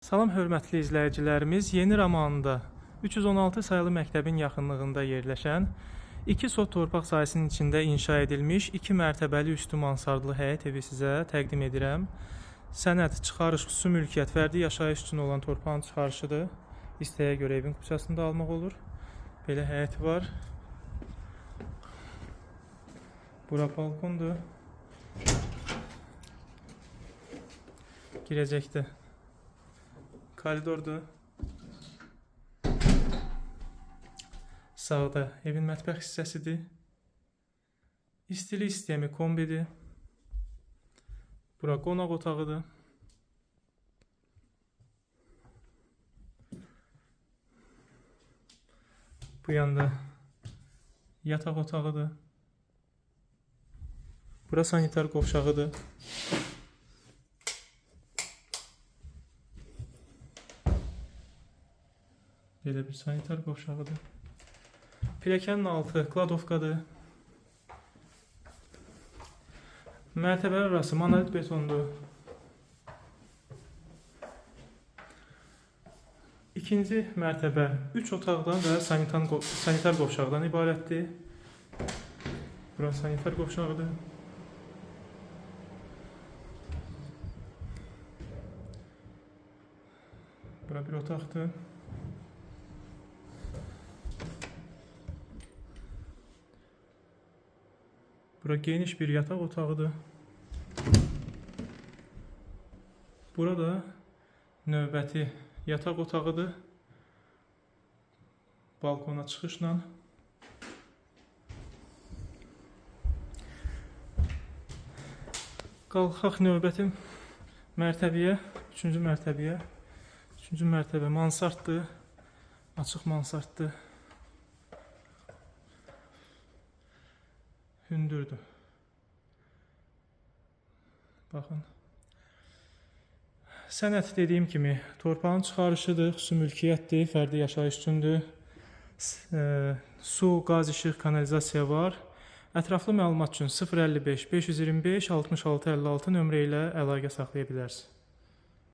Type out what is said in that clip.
Salam hörmətli izləyicilərimiz, Yeni Romanında 316 sayılı məktəbin yaxınlığında yerləşən 2 sot torpaq sahəsinin içində inşa edilmiş 2 mərtəbəli üstü mansardlı həyət evi sizə təqdim edirəm. Sənəd, çıxarış, xüsusi mülkiyyət, fərdi yaşayış üçün olan torpağın çıxarışıdır. İstəyə görə evin kupçasını da almaq olur. Belə həyəti var. Bura balkondur. Girəcəkdə koridordur. Sağda evin mətbəx hissəsidir. İstilik sistemi kombidir. Bura qonaq otağıdır. Bu yanda yataq otağıdır. Bura sanitar qovşağıdır. Belə bir sanitar qovşağıdır. Pilləkənin altı kladovkadır. Mərtəbələr arası monolit betondur. İkinci mərtəbə 3 otaqdan və sanitar qovşaqdan ibarətdir. Bura sanitar qovşağıdır. Bura bir otaqdır. Bura geniş bir yataq otağıdır. Burada növbəti yataq otağıdır. Balkona çıxışla. Qalxaq növbəti mərtəbəyə, üçüncü mərtəbəyə. Üçüncü mərtəbə mansarddır. Açıq mansarddır. Hündürdür. Baxın. Sənəd dediyim kimi torpağın çıxarışıdır, xüsusi mülkiyyətdir, fərdi yaşayış üçündür. Su, qaz, işıq, kanalizasiya var. Ətraflı məlumat üçün 055 525 66 56 nömrə ilə əlaqə saxlaya bilərsiniz.